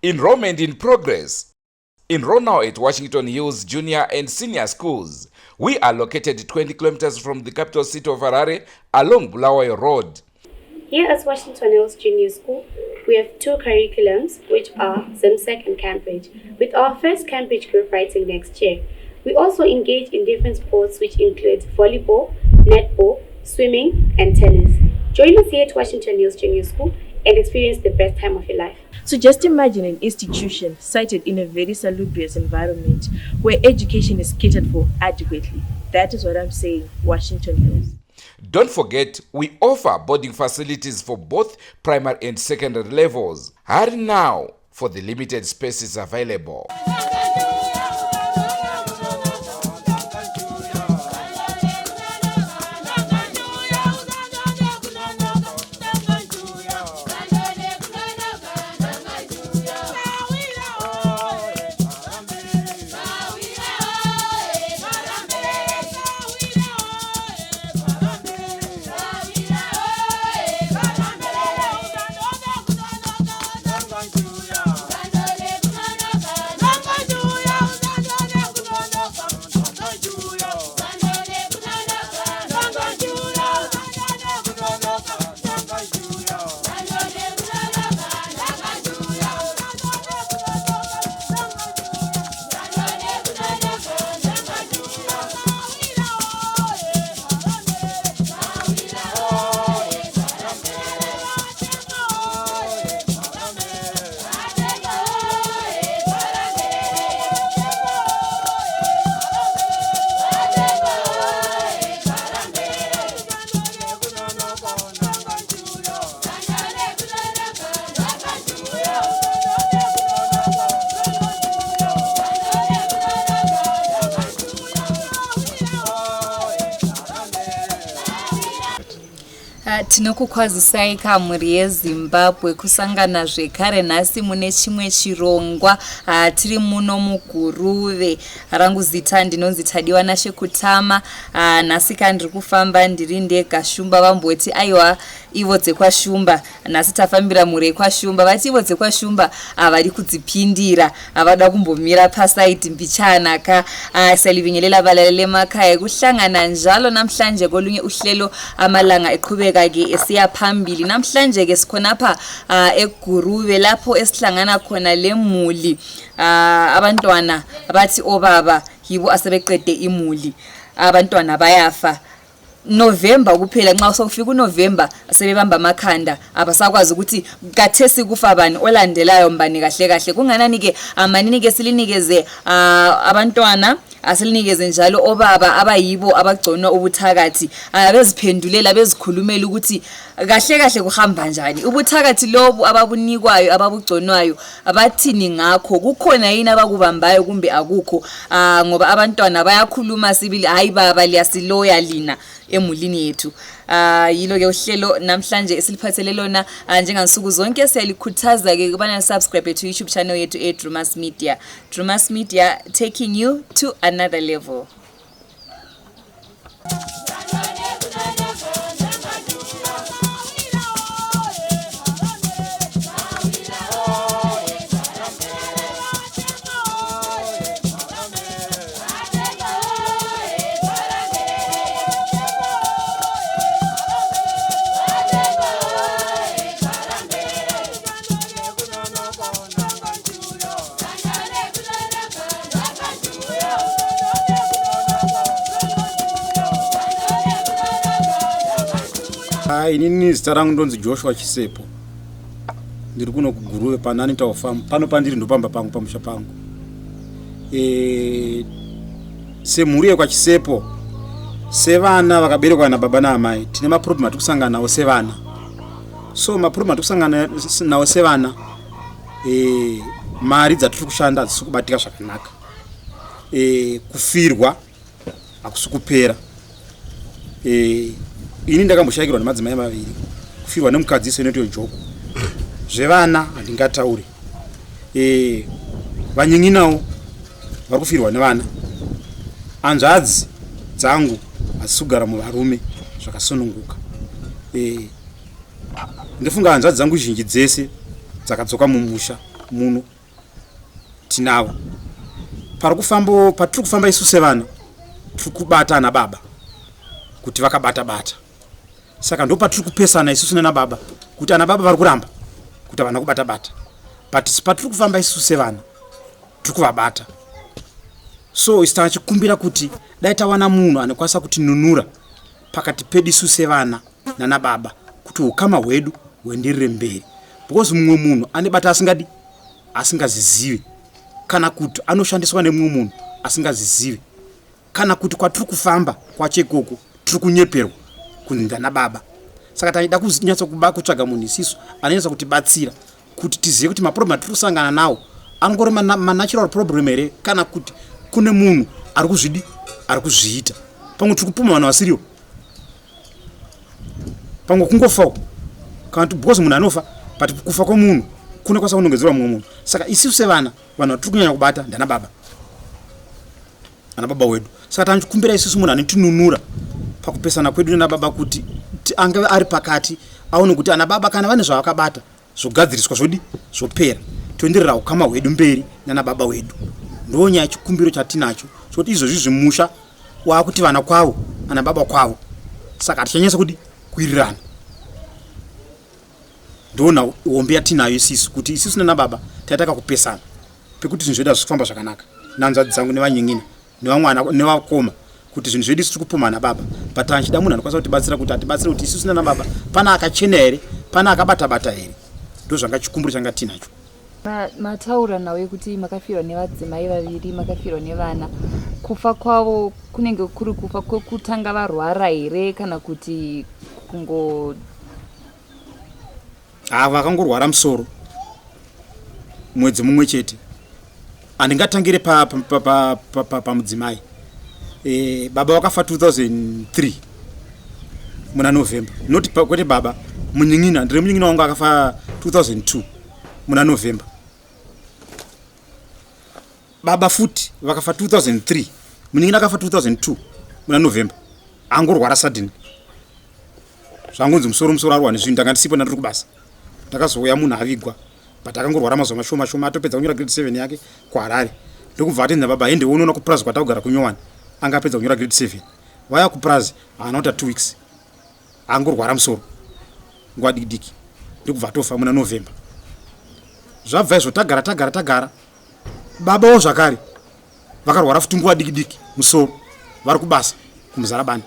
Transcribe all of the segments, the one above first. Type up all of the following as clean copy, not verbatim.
Enrollment in progress. Enroll now at Washington Hills Junior and Senior Schools. We are located 20 kilometers from the capital city of Harare along Bulawayo Road. Here at Washington Hills Junior School, we have two curriculums, which are ZIMSEC and Cambridge, with our first Cambridge group writing next year. We also engage in different sports, which include volleyball, netball, swimming, and tennis. Join us here at Washington Hills Junior School and experience the best time of your life. So just imagine an institution sited in a very salubrious environment where education is catered for adequately. That is what I'm saying, Washington Hills. Don't forget, we offer boarding facilities for both primary and secondary levels. Hurry now for the limited spaces available. Ah, tinokukwazisai kamhuri yezimbabwe kusangana zvekare nhasi mune chimwe chirongwa ah, tiri muno muguruve rangu zita ndinonzi tadiwa nashe kutama ah, nhasi ka ndiri kufamba ndiri ndega shumba vamboti aiwa ivo dzekwashumba nhasi tafambira mhuri yekwashumba vati ivo dzekwashumba havari kudzipindira havada kumbomira pasaidi mbichana ka ah, siyalibingelela balaleli emakhaya kuhlangana njalo namhlanje kolunye uhlelo amalanga eqhubeka ke esiya phambili namhlanje ke sikhonapha ah, eguruve lapho esihlangana khona lemuli ah, abantwana bathi obaba yibo asebeqede imuli abantwana bayafa November kuphela nxa sokufika uNovember sebebamba amakhanda abasakwazi ukuthi kathesi kufa bani olandelayo mbani kahle kahle kunganani ke amanini ke silinikeze abantwana asilinikeze njalo obaba abayibo abagconwa ubuthakathi beziphendulela bezikhulumela ukuthi kahle kahle kuhamba njani ubuthakathi lobu ababunikwayo ababugconwayo bathini ngakho kukhona yini abakubambayo kumbe akukho ah, ngoba abantwana bayakhuluma sibili hayi baba liyasiloya lina emulini yethu ah, yilo ke uhlelo namhlanje esiliphathele lona ah, njengansuku zonke siyalikhuthaza ke ukubana subscribe to youtube channel yethu e-drumas media drumas media taking you to another level Inini zita rangu ndonzi Joshua Chisepo, ndiri kuno kuGuruve paNanitawo Farm. Pano pandiri ndopamba pangu pamusha pangu. E, semhuri yekwaChisepo, sevana vakaberekwa nababa naamai, tine maproblem atiri kusangana nawo sevana. So maproblem atiri kusangana nawo sevana e, mari dzatiri kushanda hadzisi kubatika zvakanaka e, kufirwa hakusi kupera e, ini ndakamboshaikirwa nemadzimai maviri kufirwa nemukadzi senoito joko zvevana handingatauri e, vanyin'inawo vari kufirwa nevana hanzvadzi dzangu hadzisi kugara muvarume zvakasununguka e, ndofunga hanzvadzi dzangu zhinji dzese dzakadzoka mumusha. muno tinavo pari kufamba patiri kufamba isu sevana tiri kubata ana baba kuti vakabata bata saka ndo patiri kupesana isusu nana baba kuti ana baba vari kuramba kuti havana kubata bata but patiri kufamba isusu sevana tiri kuvabata so isu tachikumbira kuti dai tawana munhu anokwanisa kutinunura pakati pedu isu sevana nana baba kuti ukama hwedu huenderere mberi because mumwe munhu anebata asingadi asingazizivi kana kuti anoshandiswa nemumwe munhu asingazizivi kana kuti kwatiri kufamba kwacho ikoko tiri kunyeperwa kunzi ndana baba saka taida kunyatsa kutsvaga munhu isisu anonyatsa kutibatsira kuti tizive kuti maproblem atiri kusangana nawo anongori manatural problem here kana kuti kune munhu ari kuzvidi ari kuzviita pamwe tiri kupuma vanhu vasiriwo pamwe kungofawo kana because munhu anofa but kufa kwemunhu kunokwanisa kunongedzerwa mumwe munhu saka isisu sevana vanhu vatiri kunyanya kubata ndana baba ana baba wedu saka tanokumbira isusu munhu anotinunura pakupesana kwedu nana baba kuti angave ari pakati aone kuti ana baba kana vane zvavakabata zvogadziriswa zvodi zvopera toenderera ukama hwedu mberi nana baba wedu ndo nyaya chikumbiro chatinacho chokuti izvozvi zvimusha waakuti vana kwavo ana baba kwavo saka hatichanyasa kudi kuwirirana ndoona hombe yatinayo isisu kuti isisu nana baba taitaka kupesana pekuti zvinhu zvedu hazvifamba zvakanaka nanzvadzi dzangu nevanyin'ina nevamwana nevakoma kuti zvinhu zvedu tiri kupumhana baba but achida munhu anokwanisa kutibatsira kuti atibatsire kuti isusu nana baba pana akachena here pana akabatabata here ndozvanga chikumburo changa tinacho mataura nhau yekuti makafirwa nevadzimai vaviri makafirwa nevana kufa kwavo kunenge kuri kufa kwekutanga varwara here kana kuti kungo ava vakangorwara musoro mwedzi mumwe chete handingatangire pamudzimai pa, pa, pa, pa e, baba vakafa 2003 muna november not kwete baba munyin'ina ndire munyin'ina wangu akafa 2002 muna november baba futi vakafa 2003 munin'ina akafa 2002 muna november angorwara suddenly zvangonzi musoro musoro arwa nezvinhu ndanga ndisipo ndandiri kubasa ndakazouya munhu avigwa but akangorwara mazuva mashoma shoma atopedza kunyora grade 7 yake kuharare ndokubva atenza baba hende unoona kupurazi kwatakugara kunyowani anga apedza kunyora grade 7 vaya kupurazi haana kuita 2 weeks angorwara musoro nguva diki diki ndokubva atofa muna november zvabva izvo tagara tagara tagara babawo zvakare vakarwara futi nguva diki diki musoro vari kubasa kumuzarabani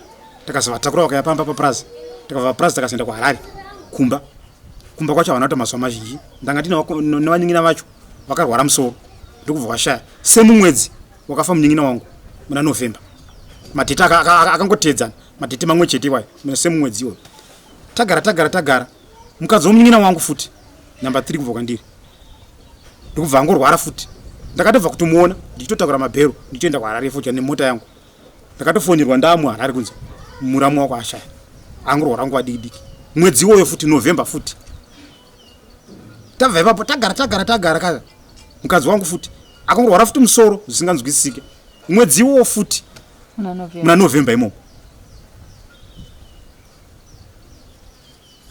takazovatakura vakaya pamba papurazi takabva papurazi takazoenda kuharare kumba kumba kwacho havana kuita mazuva mazhinji ndanga ndine nevanin'ina vacho vakarwara musoro ndokubva vashaya semumwedzi wakafa munin'ina wangu muna november madheti akangoteedzana madheti mamwe chete iwayo semumwedzi iwoyo tagara tagara tagara mukadzi womunin'ina wangu futi number 3 kubva kwandiri ndikubva angorwara futi ndakatobva kutomuona ndichitotakura mabhero ndichitoenda kuharare futi nemota yangu ndakatofonirwa ndamu harare kunzi muramu wako ashaya angorwara nguva diki diki mwedzi iwoyo futi november futi tabva ipapo tagara tagara tagara ka mukadzi wangu futi akangorwara futi musoro zvisinganzwisisike mwedzi iwowo futi muna november imomo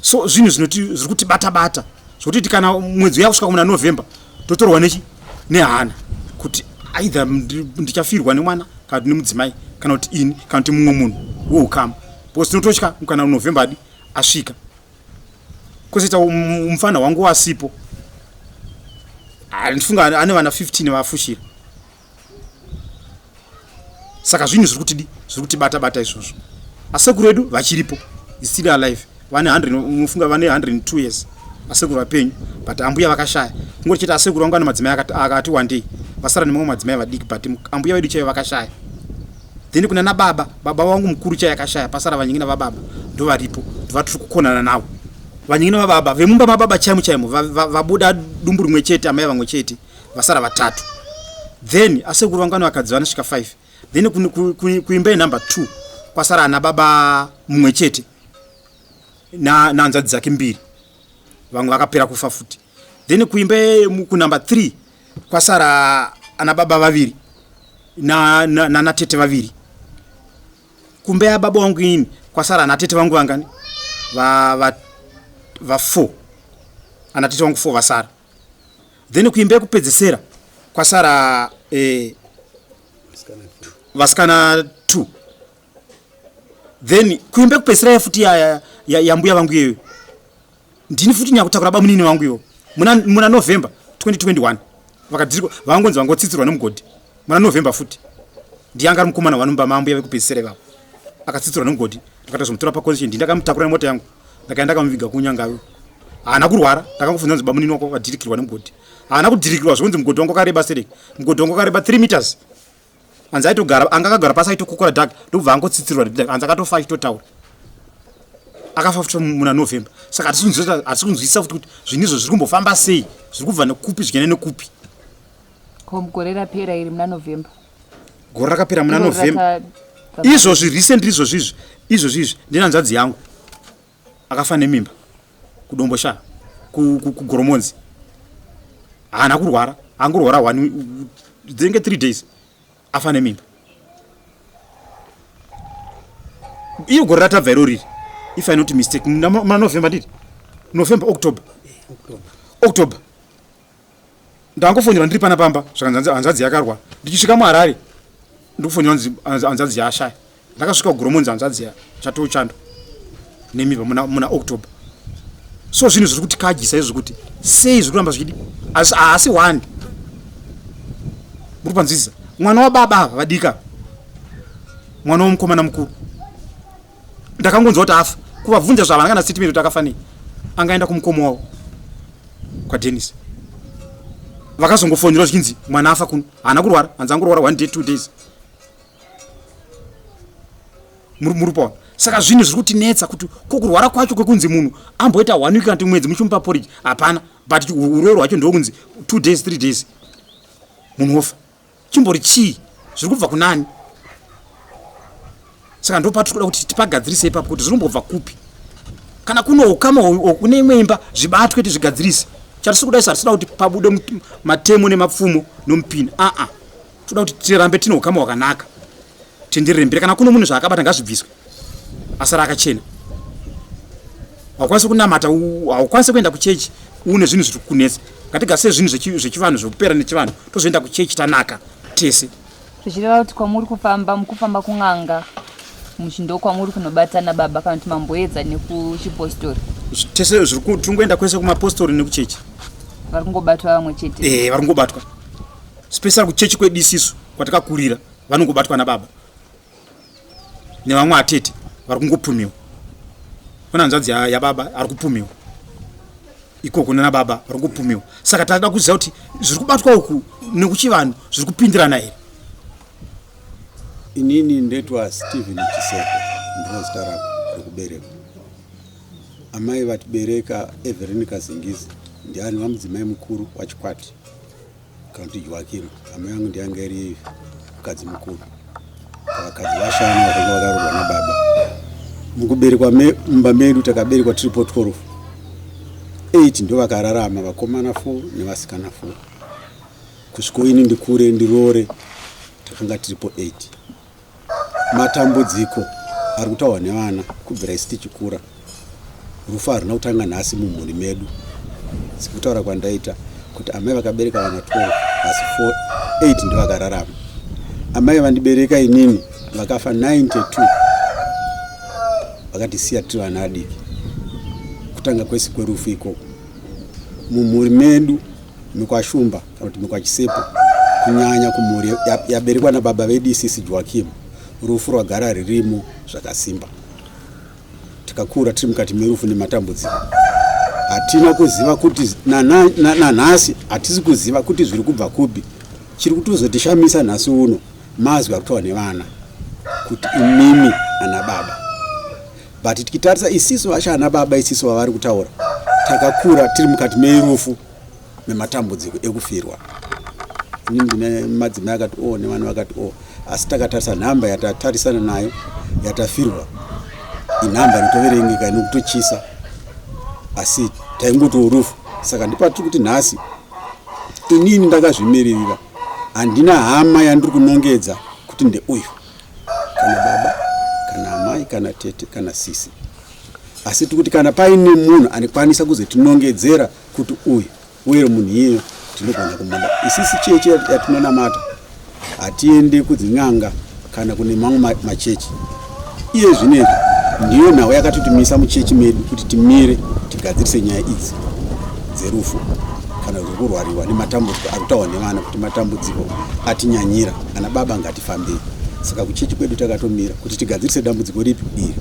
so zvinhu zvinoti zviri kutibata bata zvekuti kana mwedzi uya kusvika muna november totorwa nechi nehana kuti either ndichafirwa nemwana kana kuti nemudzimai kana kuti ini kana kuti mumwe munhu weukama because tinototya kana november adi asvika kozoita mufana wangu wasipo andifunga ane vana 15 vafushira saka zvinhu zviri kutidi zviri kutibata bata izvozvo asekuru edu vachiripo is still alive vane 100 unofunga vane 102 years asekuru vapenyu but ambuya vakashaya kungoti chete asekuru vangu vane madzimai akati wandei vasara nemamwe madzimai vadiki but ambuya vedu chaivo vakashaya then kuna nababa baba vangu mukuru chaiye akashaya pasara vanyin'ina vababa ndovaripo ndovatiri kukonana navo vanyin'ina vababa vemumba mababa chaimo chaimo vabuda dumbu rimwe chete amai vamwe chete vasara vatatu then asekuru vangu vane vakadzi vanosvika 5 then kuimba yenumber 2 kwasara ana baba mumwe chete nahanzvadzi dzake mbiri vamwe vakapera kufa futi then kuimba kunumber 3 kwasara ana baba vaviri nanatete vaviri kumba yababa wangu ini kwasara ana tete vangu vangani va 4 ana tete vangu 4 vasara Then kuimba yekupedzesera kwasara vasikana 2. Then kuimba yekupedzesera yafuti yambuya vangu iyoyo, ndini futi nyakutakura bamunini vangu ivo muna November 2021 vakadhirikwa, vangonzi vangotsitsirwa nemugodhi muna November futi. Ndiyanga ari mukomana wanomba mambuya vekupedzisira ivavo, akatsitsirwa nemugodhi, ndakatozomutora pacondition. Ndi ndakamutakura nemota yangu, ndakaenda ndakamuviga kunyangayo. Haana kurwara, ndakangofunza nzi bamunini wako vadhirikirwa nemugodhi. Haana kudhirikirwa zvonzi mugodhi wangu wakareba sereki, mugodhi wangu wakareba 3 meters. Hanzi aitogara, anga akagara pasi aitokokora dhaka, ndokubva angotsitsirwa nedhaka. Hanzi akatofa achitotaura, akafa futi muna November. Saka hatisi kunzwisisa futi kuti zvinhu izvo zviri kumbofamba sei, zviri kubva nekupi zvichienda nekupi. Ko mugore rapera iri muna November? Gore rakapera muna Iro November. Izvozvi recently, izvozvi izvi ndine hanzvadzi yangu akafa nemimba kuDombosha, kuGoromonzi. Haana kurwara, angorwara one dzinenge 3 days, afa nemimba. Iyo gore ratabva iro riri, if I not mistake, muna November, nditi November, October, October. Ndangofonерwa ndiri pana pamba, zvakanzi hanzvadzi yakarwara. Ndichisvika muHarare ndikufonерwa nzi hanzvadzi yashaya. Ndakasvika kuGoromonzi, hanzvadzi chatochando nemimba muna October. So zvinhu zviri kutikajisa izvo kuti sei zviri kuramba zvichidi, asi haasi one muri kupanzwisisa. Mwana wababa ava vadika, mwana womukomana mukuru, ndakangonzwa kuti afa. Kuvabvunza zvavana kana statement kuti akafa nei, angaenda kumukoma wavo kwaDenis. Vakazongofonera zvichinzi mwana afa kuno, haana kurwara, hanzi angorwara one day, 2 days. Muri paona? Saka zvinhu zviri kutinetsa kuti ko kurwara kwacho kwekunzi munhu amboita one week kana mwedzi muchimupa porridge hapana, but urwere hwacho ndokunzi 2 days, 3 days munhu wofa, chimbori chii? Zviri kubva kunani? Saka ndo patiri kuda kuti tipagadzirise ipapo kuti zviri kumbobva kupi. Kana kuno ukama kune imwe imba, zvibatwe, tizvigadzirise. Chatisi kuda isu, hatisida kuti pabude matemo nemapfumo nomupini, aa. Toda kuti tirambe tine ukama hwakanaka, tenderere mberi. Kana kuno munhu zvaakabata, ngazvibviswe, asara akachena. Haukwanisi kunamata, haukwanisi kuenda kuchechi une zvinhu zviri kukunetsa. Ngatigarise zvinhu zvechivanhu zvekupera nechivanhu, tozoenda kuchechi tanaka tese. Zvichireva kuti kwamuri kufamba, mukufamba kun'anga muchindo kwamuri kunobatana baba, kana kuti mamboedza nekuchipostori? Tese tiri kungoenda kwese, kumapostori nekuchechi. Vari kungobatwa vamwe chete? Eh, vari kungobatwa, special kuchechi kwedu isisu kwatakakurira, vanongobatwa nababa nevamwe atete vari kungopumiwa. Kuna hanzvadzi yababa ari kupumiwa ikoko, nana baba vari kungopumiwa. Saka tada kuziva kuti zviri kubatwa uku nekuchivanhu zviri kupindirana here. Inini ndetwa Stephen Chiseko, ndiro zita rangu rekuberekwa. Amai vatibereka, Everin Kazingizi, ndiani vamudzimai mukuru waChikwati kana kuti Joakim. Amai vangu ndiyanga iri mukadzi mukuru pavakadzi vashanu vakanga vakaroorwa nababa. Mukuberekwa mumba medu takaberekwa tiripo 12, 8 ndo vakararama, vakomana 4 nevasikana 4. Kusviko ini ndikure ndiroore takanga tiripo 8. Matambudziko ari kutaurwa nevana, kubvira isi tichikura, rufu haruna kutanga nhasi mumhuri medu. Sekutaura kwandaita kuti amai vakabereka vana 12, asi 4, 8 ndovakararama. Amai vandibereka inini vakafa 92, vakatisiya tiri vana vadiki. Kutanga kwese kwerufu ikoko mumhuri medu mekwaShumba kana kuti mekwaChisepo, kunyanya kumhuri yaberekwa nababa vedu isisi Joakim, rufu rwagara ririmo zvakasimba. Tikakura tiri mukati merufu nematambudziko. Hatina kuziva kuti nanhasi hatisi kuziva kuti zviri kubva kupi. Chiri kutozotishamisa nhasi uno mazwi ari kutaurwa nevana kuti imimi ana baba, but tikitarisa isisu vacho ana baba isisu vavari kutaura, takakura tiri mukati merufu nematambudziko ekufirwa. Ini ndine madzimai akati o nevana vakati o, asi takatarisa nhamba yatatarisana nayo yatafirwa, inhamba inotoverengeka, inokutochisa, asi taingotiwo rufu. Saka ndipatiri kuti nhasi inini ndakazvimiririra, handina hama yandiri kunongedza kuti ndeuyu, kana baba, kana amai, kana tete, kana sisi. Asi tikuti kana paine munhu anokwanisa kuzotinongedzera kuti uyu uye munhu iyeyo, Tinogona kumuda isisi. Chechi yatinonamata, hatiende kudzin'anga kana kune mamwe machechi. Iye zvinezvi ndiyo nhau yakatotimisa muchechi medu kuti timire tigadzirise nyaya idzi dzerufu kana zvekurwariwa nematambudziko ari kutaurwa nevana, kuti matambudziko atinyanyira, ana baba ngatifambei. Saka kuchechi kwedu takatomira kuti tigadzirise dambudziko ripi iri.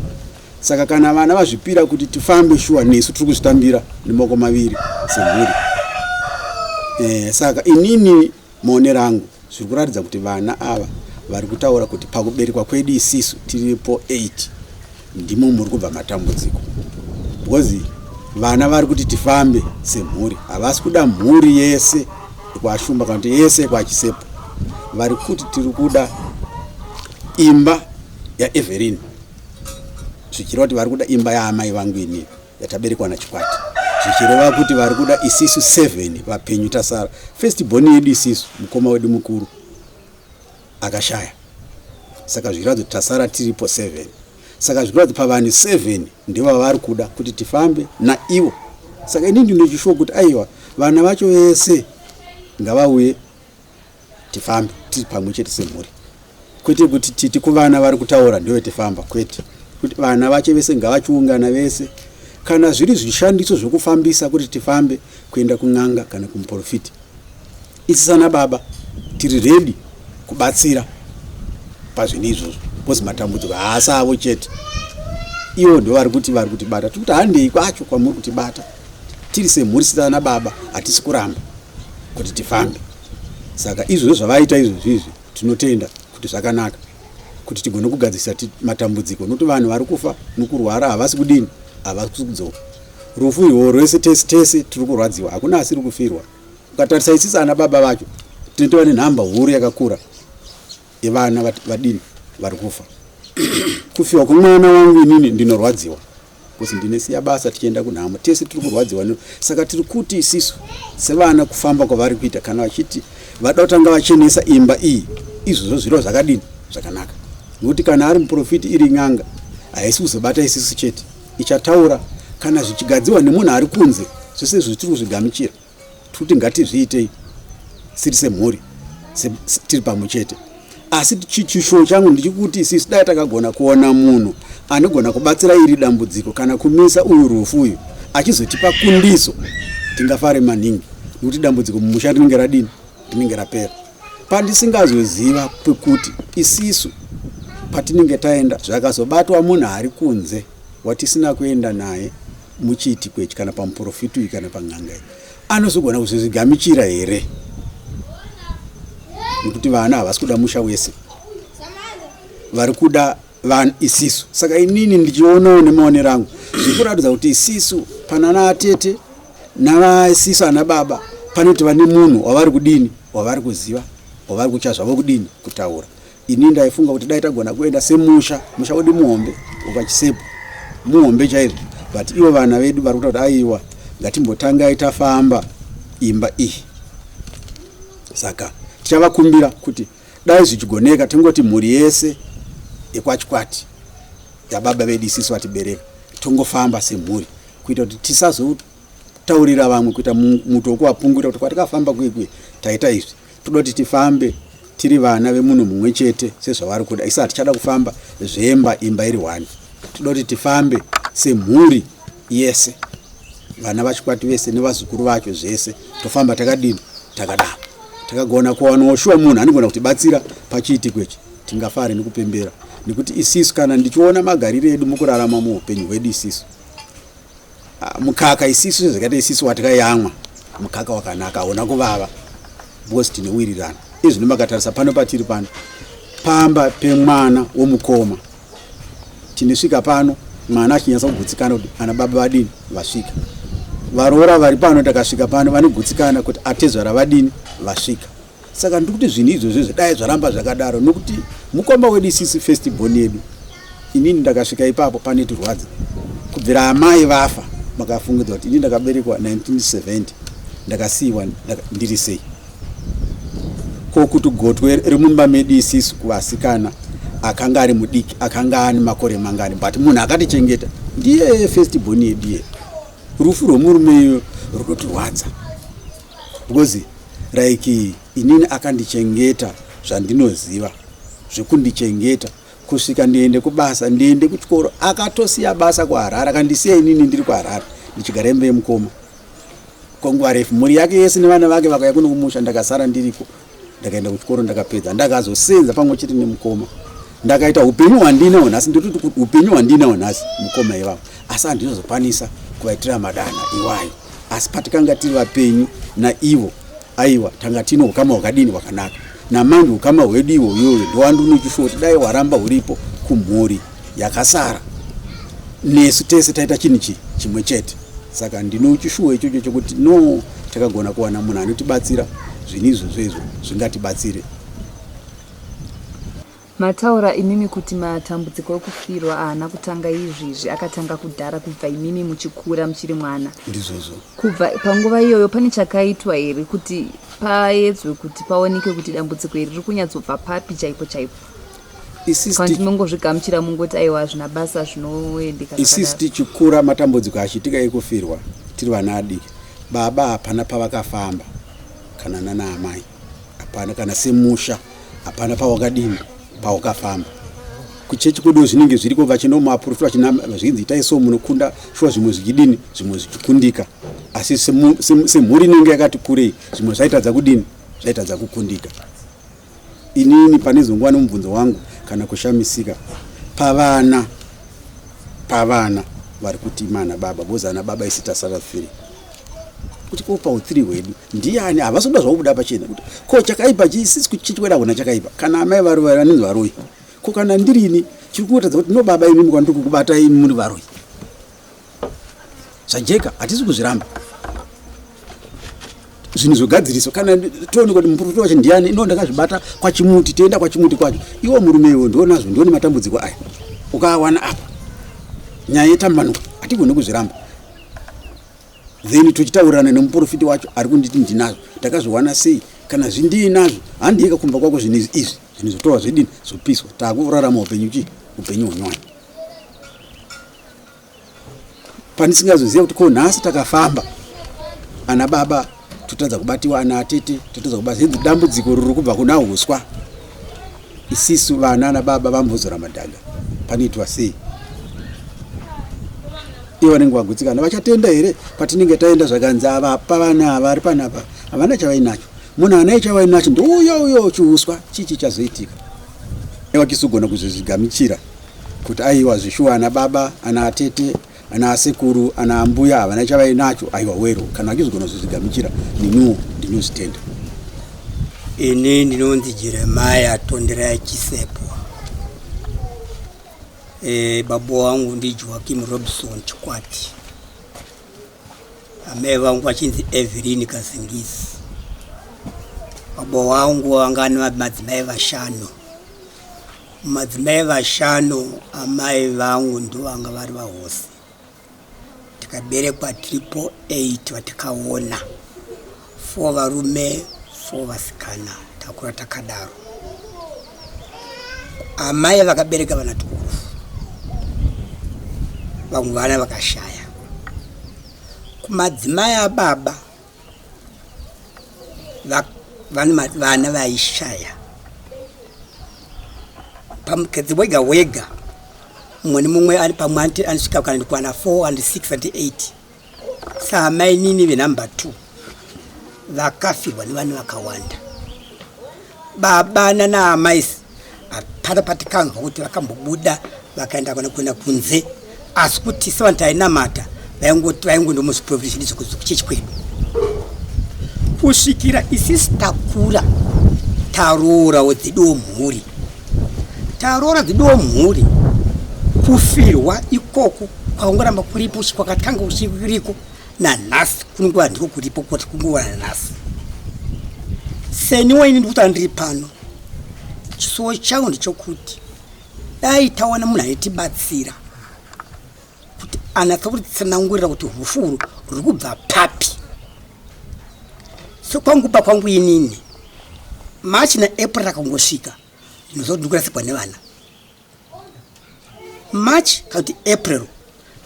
Saka kana vana vazvipira kuti tifambe, shuwa nesu tiri kuzvitambira nemaoko maviri semhuri. Saka inini maonero angu, zviri kuratidza kuti vana ava vari kutaura kuti pakuberekwa kwedu isisu tiripo 8 ndimo muri kubva matambudziko, because vana vari kuti tifambe semhuri. Havasi kuda mhuri yese kwashumba kana kuti yese kwachisepo. Vari kuti tiri kuda imba yaEvelyn, zvichireva kuti vari kuda imba yaamai vangu inini yataberekwa nachikwati, zvichireva kuti vari kuda isisu 7 vapenyu tasara. First born yedu isisu, mukoma wedu mukuru akashaya, saka zvichiratidza kuti tasara tiripo 7. Saka zvikuratidza pavanhu 7 ndivo vavari kuda kuti tifambe naivo. Saka inini ndinochishuwa kuti aiwa, vana vacho vese ngavauye, tifambe tiri pamwe chete semhuri, kwete kuti titi kuvana vari kutaura ndive tifamba, kwete kuti vana vacho vese ngavachiungana vese. Kana zviri zvishandiso zvokufambisa kuti tifambe kuenda kun'anga kana kumuprofiti, isi sana baba tiri ready kubatsira pazvinhu izvozvo, because matambudziko haasi avo chete. Ivo ndo vari kuti vari kutibata. Tiri kuti handei kwacho kwamuri kutibata tiri semhuri. Sana baba hatisi kuramba kuti tifambe. Saka izvozvo zvavaita izvozvo izvi, tinotenda kuti zvakanaka kuti tigone kugadzirisa matambudziko, nokuti vanhu vari kufa nokurwara havasi kudini, havasi kudzoka. Rufu irwo rwese, tese tese tiri kurwadziwa, hakuna asiri kufirwa. Ukatarisa isisi ana baba vacho tinotova nenhamba huru yakakura yevana vadini vari kufa. Kufiwa kwemwana wangu inini ndinorwadziwa because ndinesiya basa tichienda kunhamo. Tese tiri kurwadziwa. Saka tiri kuti isisu sevana, kufamba kwavari kuita, kana vachiti vada kutanga vachenesa imba iyi, izvozvo zviro zvakadini, zvakanaka, nokuti kana ari muprofiti, iri n'anga, haisi kuzobata isisu chete. Ichataura kana zvichigadziwa nemunhu ari kunze. Zvese izvo tiri kuzvigamuchira, tiri kuti ngatizviitei siri semhuri tiri pamwe chete. Asi chishuwo changu ndichikuti isisu dai takagona kuona munhu anogona kubatsira iri dambudziko kana kumisa uyu rufu uyu, achizotipa kundiso, tingafare maningi, nekuti dambudziko mumusha rinenge radini, rinenge rapera. Pandisingazoziva pekuti isisu patinenge taenda, zvakazobatwa munhu ari kunze watisina kuenda naye muchiitiko ichi kana pamuprofiti uyu kana pan'anga iyi, anozogona kuzozvigamichira here? Nekuti vana havasi kuda musha wese, vari kuda vanhu isisu. Saka inini ndichionawo nemaonero angu, zviri kuratidza kuti isisu panana atete navaisisu ana baba panoti vane munhu wavari kudini, wavari kuziva, wavari kutya zvavo kudini, kutaura. Ini ndaifunga kuti dai tagona kuenda semusha, musha wedu muhombe ukachisepo, muhombe chaizvo, but ivo vana vedu vari kuta kuti aiwa, ngatimbotangai tafamba imba iyi. Saka tichavakumbira kuti dai zvichigoneka tingoti mhuri yese yekwachikwati yababa vedu isisu vatibereka, tongofamba semhuri kuita kuti tisazotaurira vamwe, kuita muto wekuvapungurira kuti kwatikafamba kuye taita izvi. Toda kuti tifambe tiri vana vemunhu mumwe chete sezvavari kuda. Isi hatichada kufamba zvemba imba iri one. Toda kuti tifambe semhuri yese, vana vachikwati vese nevazukuru vacho, zvese tofamba takadini, takadaro. Takagona kuwanawo shuwa munhu anogona kutibatsira pachiitiko ichi, tingafare nekupembera, nekuti isisu kana ndichiona magariro edu mukurarama muupenyu hwedu isisu, mukaka isisu sezvakaita isisu watakayamwa, mukaka wakanaka, hauna kuvava, because tinowirirana. Izvi makatarisa pano patiri pano pamba pemwana womukoma, tinosvika pano mwana achinyatsa kugutsikana kuti ana baba vadini, vasvika. Varoora vari pano, takasvika pano vanogutsikana kuti atezvara vadini, vasvika. Saka ndiri kuti zvinhu izvozvo dai zvaramba zvakadaro, nokuti mukoma wedu isisi, first born yedu, inini ndakasvika ipapo pane tirwadza kubvira amai vafa. Makafungidza kuti ini ndakaberekwa 1970, ndakasiyiwa ndiri sei? Ko kuti gotwe remumba medu isisu kuvasikana akanga ari mudiki akanga ane makore mangani? But munhu akatichengeta ndiye first born yedu iye. Rufu rwemurume iyo runotirwadza because Like inini akandichengeta zvandinoziva zvekundichengeta kusvika ndiende kubasa, ndiende kuchikoro. Akatosiya basa kuHarare akandisiya inini ndiri kuHarare ndichigara imba yemukoma kwenguva refu. Mhuri yake yese nevana vake vakauya kuno kumusha, ndakasara ndiriko. Ndakaenda kuchikoro ndakapedza, ndakazosenza pamwe chete nemukoma. Ndakaita upenyu hwandinawo nhasi, ndototi upenyu hwandinawo nhasi mukoma ivavo, asi handinozokwanisa kuvaitira madana iwayo. Asi patikanga tiri vapenyu naivo, aiwa, tanga tine ukama hwakadini hwakanaka. Namanje ukama hwedu iwo uyoyo ndowandinochishuwa kuti dai hwaramba huripo kumhuri yakasara nesu tese taita chinhu chi chimwe chete. Saka ndinochishuwa ichocho chokuti no, takagona kuwana munhu anotibatsira, zvinhu izvozvo izvo zvingatibatsire. Mataura imimi kuti matambudziko ekufirwa ahana kutanga izvizvi, akatanga kudhara kubva imimi muchikura muchiri mwana. Ndizvozvo. Kubva panguva iyoyo pane chakaitwa here kuti paedzwe kuti paoneke kuti dambudziko iri riri kunyatsobva papi chaipo chaipo? Isisi Kana kuti mongozvigamuchira mungoti aiwa hazvina basa zvinoendeka isisi zvakadaro. Tichikura matambudziko achiitika ekufirwa tiri vana adiki, baba hapana pavakafamba kana nana amai hapana, kana semusha hapana pawakadini pawakafamba. Kuchechi kwedu zvinenge zviriko, vachinomaprofita vachinama zvinzi itai so munokunda shuwa, zvimwe zvichidini, zvimwe zvichikundika, asi semhuri inenge yakati kurei zvimwe zvaitadza kudini, zvaitadza kukundika. Inini pane zonguva nemubvunzo wangu kana kushamisika pavana vari kuti mana baba bozana baba isi tasara 3 kuti ko pau 3 hwedu ndiani havasi kuda zvakubuda pachena kuti ko chakaipa chisisi chichikweda kuna chakaipa. Kana amai vari vanonzi varoyi, ko kana ndirini chiri kungotaridza kuti no baba imi kwandiri kukubata imi muri varoyi, zvajeka, hatisi kuzviramba. Zvinhu zvogadziriswa kana toone kuti muprofita wacho ndiani. Ino ndakazvibata kwachimuti, toenda kwachimuti kwacho. Iwo murume iwo ndionazvo, ndione matambudziko aya ukawana apa nyaya yetambanuka, hatigoni kuzviramba. Then tochitaurirana nemuprofiti wacho ari kunditi ndinazvo, ndakazviwana sei? Kana zvindiinazvo handiyeka kumba kwako, zvinhu izvi zvinhu zvotorwa zvedini zvopiswa, takurarama upenyu chii, upenyu hunyowani pandisingazoziva kuti ko nhasi takafamba ana baba totadza kubatiwa, ana atete totadza kubata. Zinzi dambudziko riri kubva kuna uswa, isisu vana ana baba vambozora madhaga, panoitwa sei? Ivo vanenge vagutsikana vachatenda here patinenge taenda zvakanzi ava pavana ava vari panapa havana chavainacho, munhu anaye chavainacho ndouyo uyo chiuswa, chii chichazoitika? Vakisugona kuzozvigamichira kuti aiwa zvishuwa ana baba, ana atete, ana asekuru, ana ambuya havana chavainacho, aiwa wero kana vachizogona kuzozvigamichira, neniwo ndinozvitenda. Ini ndinonzi Jeremiah Tonderai Chisepo. Baba wangu ndi Joaquim Robson Chikwati, amai vangu vachinzi Evelyn Kazingisi. Baba wangu vanga ane madzimai vashanu. Madzimai vashanu, amai vangu ndo vanga vari vahosi. Tikaberekwa tiripo 8 vatikaona, 4 varume, 4 vasikana, takura takadaro. Amai vakabereka vana 12, vamwe vana vakashaya. Kumadzimai ababa vana vaishaya pamukadzi wega wega, mumwe nemumwe ari pamwe anosvika kana ndikuwana 4 and 6 and 8. Saamainini venumber 2 vakafirwa nevana vakawanda. Baba nanaamai hapana patikanzwa kuti vakambobuda vakaenda kana kuenda kunze, asi kuti sevanhu tainamata vaingondo muzviprofita zvedu zvekuchechi kwedu kusvikira isisi takura taroorawo dzeduwo mhuri, taroora dzeduwo mhuri. Kufirwa ikoko kwangoramba kuripo, kwakatanga kuchiriko nanhasi, kunongova ndiko kuripo kuti kungova nanhasi. Seniwo ini ndikuti andiri pano, chisuwo changu ndechokuti dai tawana munhu aitibatsira kuti anatsa kutitsanangurira kuti rufu urwu ruri kubva papi. Sekwanguba kwangu inini, March naApril akangosvika, ndinoziva kuti ndikurasikwa nevana. March kana kuti April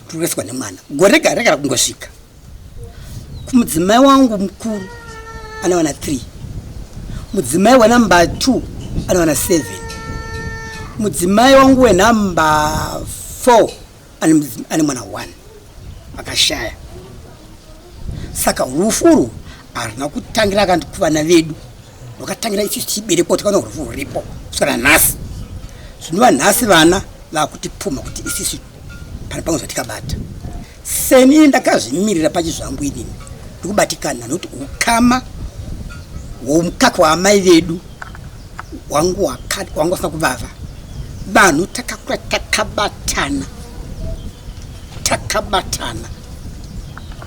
ndikurasikwa nemwana, gore rega rega rakungosvika. Kumudzimai wangu mukuru ane vana 3. Mudzimai wanumber 2 ane vana 7. Mudzimai wangu wenumber 4 ane mwana 1 akashaya. Saka rufu urwu haruna kutangira kana kuvana vedu, rwakatangira isusu tichiberekwa, tikaona rufu ruripo kusvikana nhasi. Zvinova nhasi vana vakutipumha kuti isisu pane pamwe zvatikabata. Seni ndakazvimirira pachizvangu inini ndikubatikana nokuti ukama hwomukaka waamai vedu wangu wangu wasina kuvava. Vanhu takakura takabatana, takabatana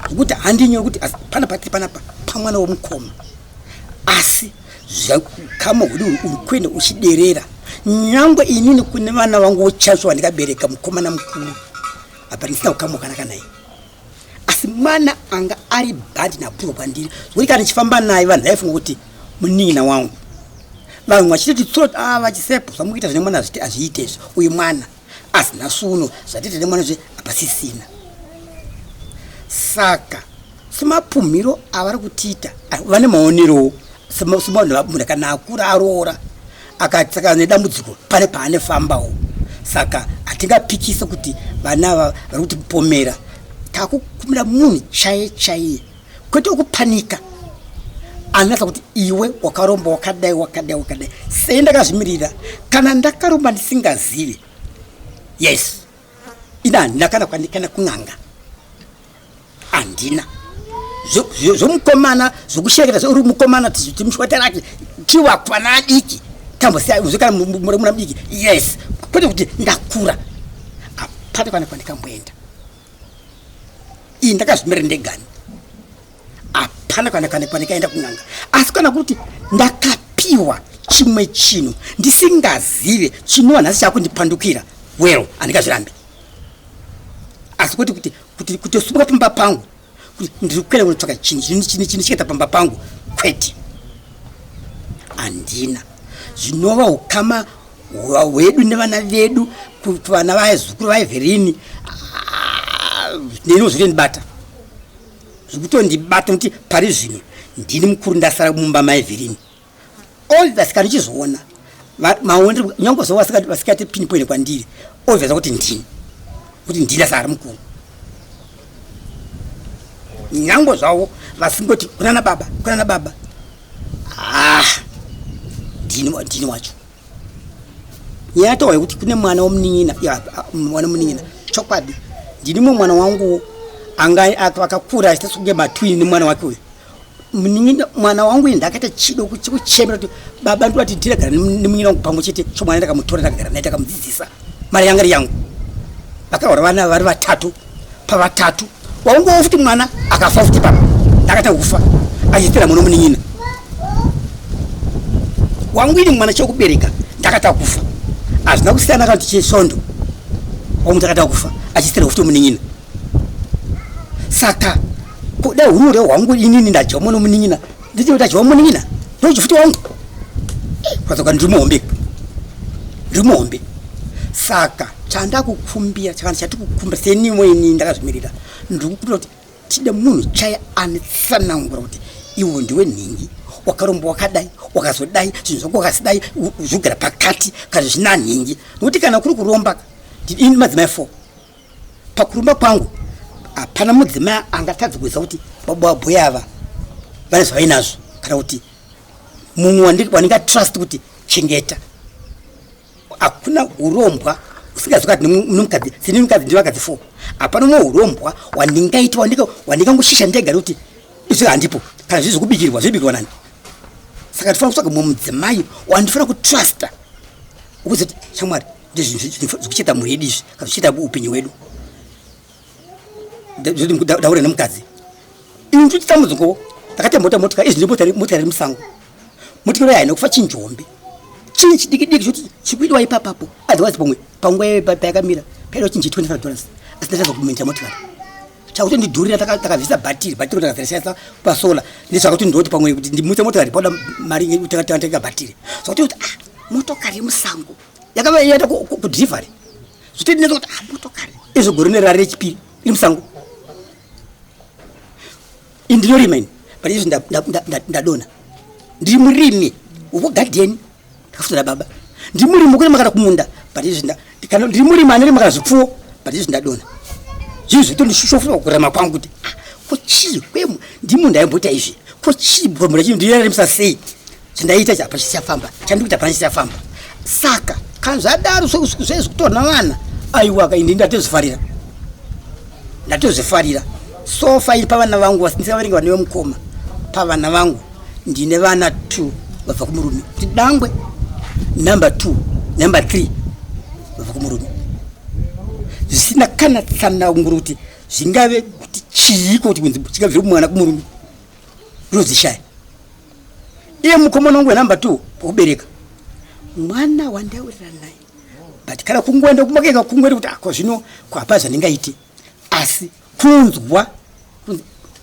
zvekuti handinyori kuti pana patiri panapa pamwana womukoma, asi ukama hwedu uri kuenda uchiderera. Nyangwe inini kune vana vangu vochaisvo vandikabereka mukomana mukuru apa ndisina ukama wakanaka naye, asi mwana anga ari bhandi nabhurwa kwandiri zvekuti kana ndichifamba naye vanhu vaifunga kuti munin'ina wangu. Vanhu vachitoti tsot a vachisepo zvamukuita zvine mwana hazviite izvi, uyu mwana asi nhasi uno zvatiita nemwana zve hapasisina. Saka semapumhiro avari kutiita vane maonerowo semunhu munhu kana akura aroora akasangana nedambudziko pane paanefambawo. Saka hatingapikise kuti vana ava vari kutipomera. Takukumira munhu chaiye chaiye, kwete wekupanika anonatsa kuti iwe wakaromba wakadai wakadai wakadai. Sei ndakazvimirira? Kana ndakaromba ndisingazivi, yes, ini handina kana kwandikana kun'anga, handina zvomukomana zvokushereketa uri mukomana timushwataraki tiwakwana adiki tambosiya kana muna mudiki, yes, kwete kuti ndakura hapana kana kwandikamboenda. Iyi ndakazvimirira ndegani, hapana kana kana kwandikaenda kun'anga. Asi kana kuti ndakapiwa chimwe chinhu ndisingazive chinova nhasi chakundipandukira, well, handingazvirambi. Asi kwete kuti kuti kutosumuka pamba pangu kuti ndiri kuenda kunotsvaka chinhu chinhu chinhu chikaita pamba pangu, kwete, handina. Zvinova ukama hwedu nevana vedu kuvana vazukuru vaEverini neniwo zvitondibata, zvikutondibata nekuti pari zvino ndini mukuru ndasara mumba maEverini. Obvious kana uchizoona maonero nyange zvavo vasikati pinpoint kwandiri, obvious kuti ndini, kuti ndini asara mukuru. Nyange zvavo vasingoti kunana baba kunana baba, ah, ndini, ndini wacho. Nyaya yataura yekuti kune mwana womunin'ina, mwana womunin'ina, chokwadi ndini mumwe mwana wangu anga akakura achiita sekunge matwini nemwana wake uyu munin'ina. Mwana wangu uyu ndakaita chido chekuchemera kuti baba ndoti ndiragara nemunin'ina wangu pamwe chete. Cho mwana ndakamutora ndakagara naye ndakamudzidzisa, mari yanga iri yangu. Vakaura vana vari vatatu, pavatatu waungowo futi mwana akafa futi papa ndakatanga kufa achitira mwana munin'ina wangu. Ini mwana chekubereka ndakatanga kufa, hazvina kusiyana kana kuti chesvondo wangu ndakatanga kufa achitira futi munin'ina. Saka kuda hurure hwangu inini ndadya mwana munin'ina, nditi ndadya munin'ina ndochi futi wangu kwazoka ndiri muhombe, ndiri muhombe. Saka chandakukumbira chakana chatikukumbira senimo ini ndakazvimirira, ndiri kukumbira kuti tide munhu chaiye anetsanangura kuti iwe ndiwe nhingi wakaromba wakadai wakazodai zvinhu zvako wakasidai zvogara pakati kana zvina nhingi. Nokuti kana kuri kuromba ini madzimai 4 pakuromba kwangu hapana mudzimai angatadza kuziva kuti baba vabhoya ava vane zvavainazvo, kana kuti mumwe wandingatrust kuti chengeta. Hakuna urombwa usingazivi kuti nomukadzi sini mukadzi ndi vakadzi 4, hapana umwe urombwa wandingaita wandingangoshisha ndega nekuti izvi handipo. Kana zviri zvekubikirwa zvibikirwa nani? Saka ndifanira kutsvaga mumwe mudzimai wandifanira kutrusta ukuzoti shamwari ndizvikucheta mhuri yedu izvi kana zvichiita upenyu hwedu. Ndaura nemukadzi ini nditi dambudziko ndakaita motikari izvi motikari iri musango, motikari haina kufa chinjombe chinhu chidiki diki choti chikuidiwa ipapapo, otherwise pamwe panguva payakamira paidiwa chinhu che 25 dollars, asi ndatadza kumainta motikari chakutondidhurira. Takabvisa bhatiri, bhatiri takazalishaisa pasola ndezvakuti ndoti pamwe kuti ndimutse motikari pauda mari takatenga bhatiri. Zvakuti kuti ah, motokari yemusango yakava yaita kudhirivari zvitendinetsa kuti ah, motokari izvo gore nerari rechipiri iri musango. Ini ndinorima ini, but izvi ndadona ndiri murimi. Uko gadheni ndakafundiswa nababa. Ndiri murimi kurima kana kumunda but izvi kana ndiri murimi anorima kana zvipfuwo but izvi ndadona. Zvinhu zvitondishofosa kurema kwangu kuti ah, ko chii kwemu ndimi ndaimboita izvi ko chii mura chii ndirarimisa sei chandaiita ichi hapana chichafamba chandikuita hapana chichafamba saka kana zvadaro zvezvi kutorwa vana aiwa ka ini ndatozvifarira ndatozvifarira sofa iri pavana vangu ndisavaverenga vana vemukoma pavana vangu ndine vana two vabva kumurume kuti dangwe number two number three vabva kumurume zvisina kana tsananguro kuti zvingave kuti chiiko kuti kunzi chingabvire kumwana kumurume ndinodzishaya iye mukomana wangu wenumber two wakubereka mwana wandaurira naye but kana kungoenda kumakeka kungoenda kuti ako ah, zvino kwapa zvandingaite asi kunzwa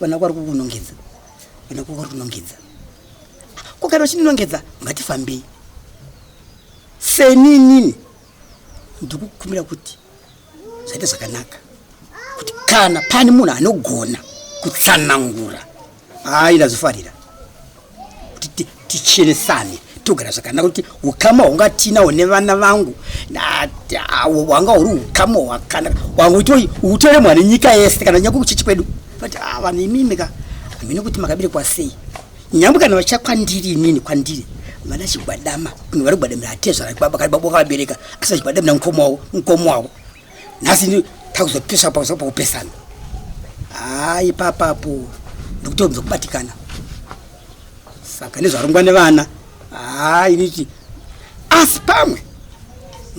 vana kwari kukunongedza vana kwari kunongedza ko kana uchindinongedza ngatifambei seni inini ndikukumbira kuti zvaita zvakanaka kuti kana pane munhu anogona kutsanangura hayi ndazvifarira kuti tichenesane togara zvakanaka kuti ukama hwanga tinawo nevana vangu hwanga huri ukama hwakanaka hwanga kuti utoremwa nenyika yese kana nyange kuchechi kwedu but ah, vanhu imimi ka hamene kuti makaberekwa sei nyangwe kana vachiya kwandiri inini kwandiri vana chigwadama kunge vari kugwadamira atezvara baba vakabereka asi vachigwadamira mukoma wavo mukoma wavo nhasi takuzopesa pakupesana hayi papapo ndikutombza kubatikana saka nezvarongwa nevana hayi niti asi pamwe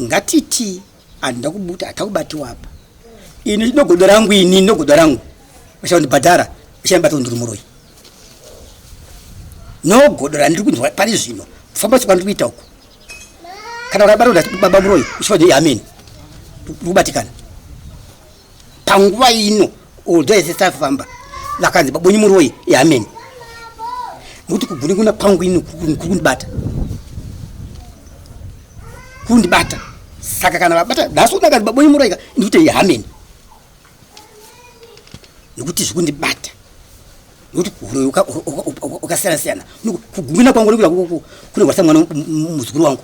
ngatiti handina kubuta hatakubatiwa apa ini nogodo rangu ini nogodo rangu vachandibhadhara vachandibata ndiri muroyi nogodo randiri kunzwa pari zvino kufamba kwandiri kuita uku kana wakabata kuti baba muroyi uchifanira hameni kubatikana panguva ino although ese tafamba vakanzi babonyi muroyi ihameni nokuti kugunun'una kwangu ino kukundibata kundibata saka kana vabata nhasi unakanzi babonyi muroyi ka ndikuti ihameni nokuti zvikundibata nokuti huroyi ukasiyana siyana kugumina kwangu nekuda kunorwasa mwana muzukuru wangu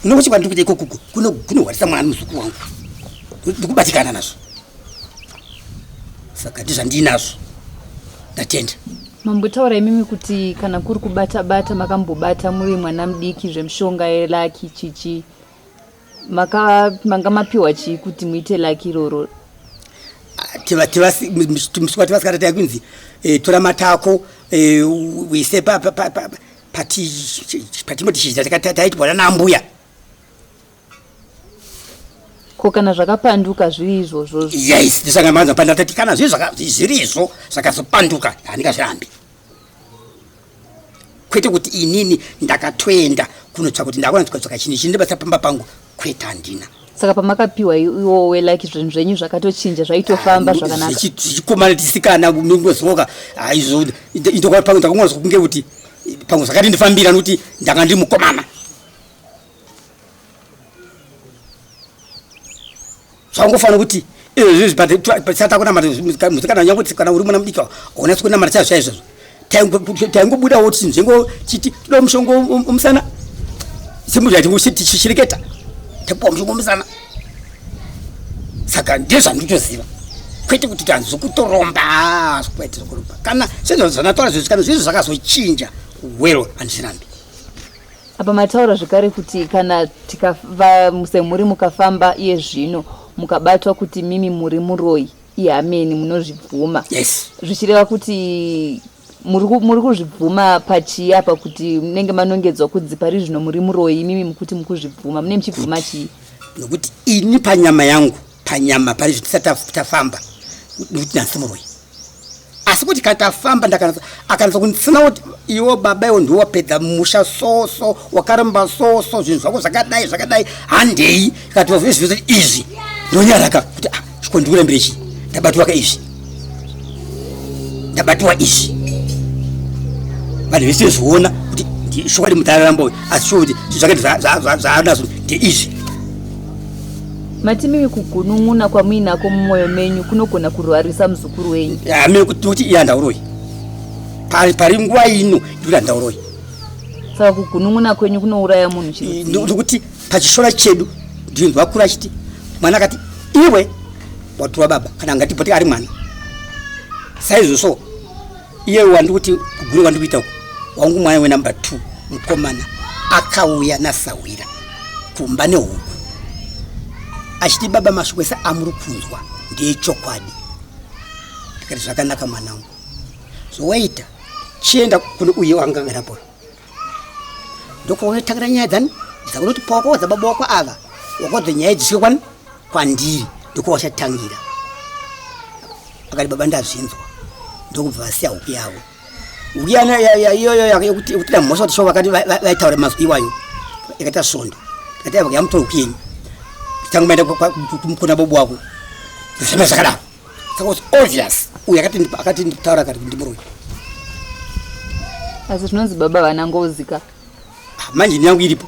nokuti kwandiri kuita ikokuko kunorwarisa mwana muzukuru wangu ndikubatikana nazvo saka ndizvandiinazvo ndatenda Mambotaura imimi kuti kana kuri kubata bata makambobata muri mwana mudiki zvemishonga yelaki chichi maka manga mapiwa chii kuti muite laki iroro musi wativasikana taikunzi eh, tora matako eh, uise patinoti chizha taitwa nambuya ko kana zvakapanduka zviri izvozvo yes ndisanga panda tati kana zviri zviri izvo zvakazopanduka handingazvirambi kwete kuti inini ndakatoenda kunotsvaka kuti ndakona tsvaka chinhu ichi ndibasa pamba pangu kwete handina saka pamakapiwa iwowe like zvinhu zvenyu zvakatochinja zvaitofamba ah, zvakanaka zvichikomana tisikana mingozoka aizvo ndakangona kunge kuti pamwe zvakati ndifambira nokuti ndanga ndiri mukomana zvaungofanira kuti izvozvi tisati takunamata musikana nyange kuti kana uri mwana mudiki haunatsi kunamata chaizvo chaizvozvo taingobudawo kuti nzvengo chiti toda mushongo umusana semunhu tapuwa mushongo umusana saka ndezvanditoziva kwete kuti tanzi zvokutoromba kwete zvokuromba kana sezvandataura zvezvi kana zvezvi zvakazochinja well handizvirambi Apa mataura zvekare kuti kana tikava semhuri mukafamba iye zvino mukabatwa kuti mimi muri muroyi ihameni munozvibvuma. Yes. Zvichireva kuti muri kuzvibvuma pachii apa kuti munenge manongedzwa kunzi pari zvino muri muroyi imimi mukuti mukuzvibvuma mune muchibvuma chii? Nokuti ini panyama yangu panyama pari zvino tisati tafamba nokuti nhasi muroyi. asi kuti kana tafamba ndakanatsa akanatsa kunditsina kuti iwo baba iwo ndiwo wapedza musha so so wakaramba so so zvinhu zvako zvakadai zvakadai handei ikati wazvizvi izvi ndonyaraka kuti ah, chiko ndikurambire chii ndabatiwa ka izvi ndabatiwa izvi vanhu vese zviona kuti chokwadi mutararamba uyu asi shuwa kuti zvake zvaanazvo ndeizvi Mati mimi kugunun'una kwamuinako mumwoyo menyu kunogona kurwarisa muzukuru wenyu. Amene kuti kuti iye handauroyi. Pari pari nguva ino ndikuti handauroyi. Saka kugunun'una kwenyu kunouraya munhu chirudzii? Ndikuti pachishona chedu ndinzwa kura achiti mwana akati iwe watura baba kana ngatiboti ari mwana saizvozvo iye wandikuti kuguru wandikuita uku wangu mwana wenumber two mukomana akauya nasahwira kumba nehuku achiti baba mashoko ese amuri kunzwa ndeechokwadi ndikati zvakanaka mwanangu zvowaita chienda kune uye wanga agarapo ndokwaunotangira nyaya dzani dzakunoti pawakaudza baba wako ava wakaudza nyaya dzisvike kwani kwandiri ndokwawachatangira akati baba ndazvinzwa ndokubva vasiya huku yavo huku iyoyo yekuti mhosva kuti sho vakati vaitaura mazwi iwayo yakaita svondo ikati yamutora huku yenyu tanga maenda kuna bobo wako zvisema zvakadaro saka was obvious uyu akati akati nditaura akati ndimuroyi asi zvinonzi baba vana ngozi ka ah, manje ini yangu iripo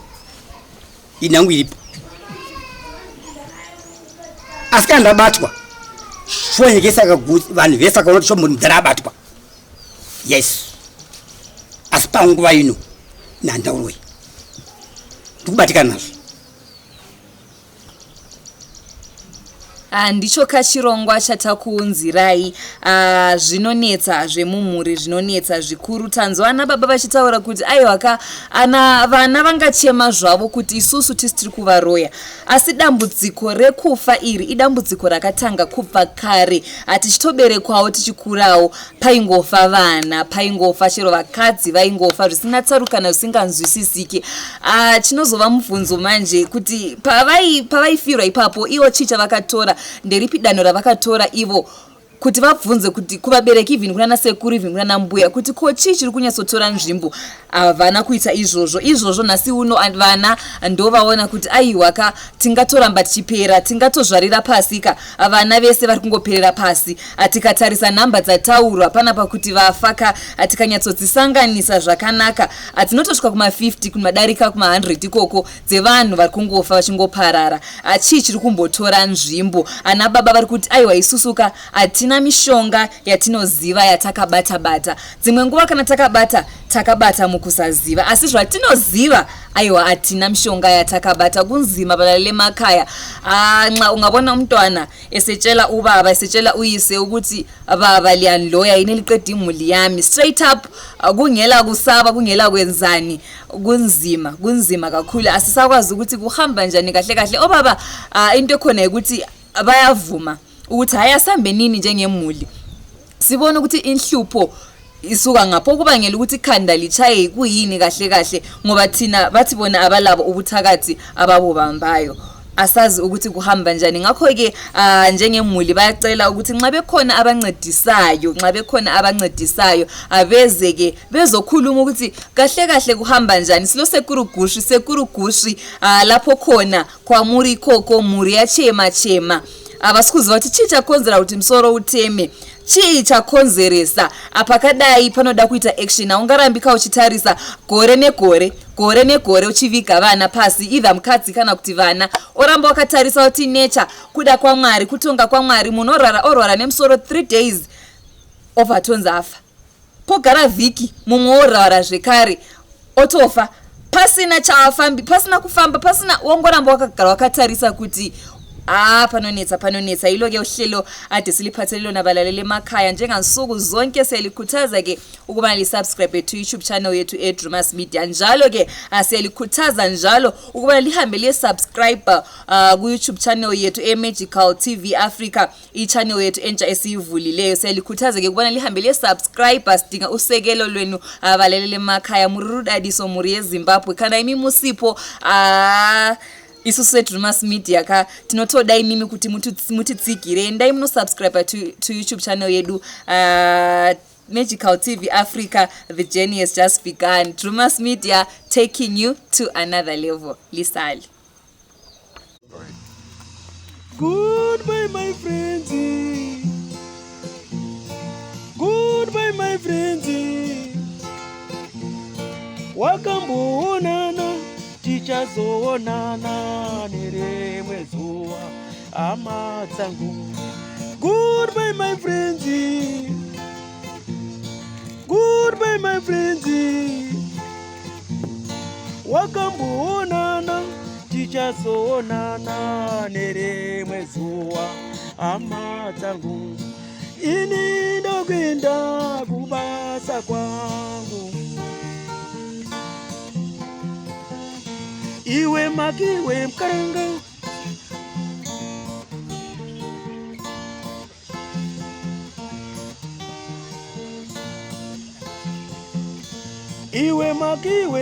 ini yangu iripo asi kana ndabatwa shuwa nyika yese vanhu vese akaona kuti sho mudhara abatwa yes asi panguva ino nhandauroyi ndikubatikana nazvo Ah, ndicho kachirongwa chatakuunzirai. Ah, zvinonetsa zvemumhuri zvinonetsa zvikuru. Tanzwa ana baba vachitaura kuti aiwa ka ana vana vangachema zvavo kuti isusu tisi tiri kuvaroya, asi dambudziko rekufa iri idambudziko rakatanga kubva kare. Hatichitoberekwawo tichikurawo paingofa vana, paingofa chero vakadzi vaingofa zvisina tsarukana zvisinganzwisisiki. Ah, chinozova mubvunzo manje kuti pavaifirwa ipapo ivo chii chavakatora, nderipi danho ravakatora ivo kuti vabvunze kuti kuvabereki even kunana sekuru even kunana mbuya kuti ko chii chiri kunyatsotora nzvimbo. Havana kuita izvozvo izvozvo nhasi uno vana ndovaona kuti aiwa ka tingatoramba tichipera, tingatozvarira pasi ka, vana vese vari kungoperera pasi. Tikatarisa nhamba dzataurwa panapa kuti vafa ka, tikanyatsodzisanganisa zvakanaka dzinotosvika kuma50 kumadarika kuma100 ikoko dzevanhu vari kungofa vachingoparara. Chii chiri kumbotora nzvimbo? Ana baba vari kuti aiwa isusu ka hatina mishonga yatinoziva yatakabata bata. Dzimwe nguva kana takabata takabata mukusaziva, asi zvatinoziva aiwa hatina mishonga yatakabata. Kunzima balalele emakhaya. Nxa ungabona umntwana esetshela ubaba, esetshela uyise ukuthi baba liyaniloya yini eliqeda imuli yami, straight up, kungela kusaba, kungela kwenzani, kunzima, kunzima kakhulu. Asisakwazi ukuthi kuhamba njani kahle kahle. Obaba into ekhona ukuthi bayavuma ukuthi hayi asambe nini njengemuli sibone ukuthi inhlupho isuka ngapho, okubangela ukuthi ikhanda lichaye kuyini kahle kahle, ngoba thina bathi bona abalabo ubuthakathi ababubambayo, asazi ukuthi kuhamba njani. Ngakho-ke njengemuli bayacela ukuthi nxa bekhona abancedisayo, nxa bekhona abancedisayo abeze-ke bezokhuluma ukuthi kahle kahle kuhamba njani. Silo sekurugushi sekurugushi lapho khona kwamuri ikoko mhuri yachema chema, havasi kuziva kuti chii chakonzera kuti musoro uteme, chii chakonzeresa apakadai. Panoda kuita action. Haungarambika uchitarisa gore negore, gore negore uchiviga vana pasi, either mukadzi kana kuti vana, oramba wakatarisa kuti nature, kuda kwaMwari, kutonga kwaMwari. Munhu orwara, orwara nemusoro 3 days, obva atonzi afa. Pogara vhiki, mumwe worwara zvekare otofa, pasina chaafambi, pasina kufamba, pasina, wongoramba wakagara wakatarisa kuti ah, panonetsa, panonetsa. Yilo-ke uhlelo ade siliphathele lona balaleli emakhaya. Njengansuku zonke siyalikhuthaza-ke ukubana lisubscribe to YouTube channel yethu eDrumas Media. Njalo-ke siyalikhuthaza njalo ukubana lihambe liye-subscribe ku-YouTube channel yethu e-Magical TV Africa, i-channel yethu entsha esiyivulileyo. Siyalikhuthaza-ke ukubana lihambe liye-subscribe. Sidinga usekelo lwenu abalaleli emakhaya. Muri rudadiso mhuri yeZimbabwe. Kana imi musipo, isusu seDrumas Media ka tinotoda imimi kuti mutitsigire. Endai munosubscribe to YouTube channel yedu, Magical TV Africa. The journey has just begun. Drumas Media, taking you to another level. Lisali. Goodbye, my friends. Goodbye, my friends. Wakamboonana, tichazoonana nerimwe zuva, hama dzangu. Goodbye, my friends. Goodbye, my friends. Wakamboonana, tichazoonana nerimwe zuva, hama dzangu. Ini ndokuenda kubasa kwangu. Iwe makiwe mukaranga. Iwe makiwe.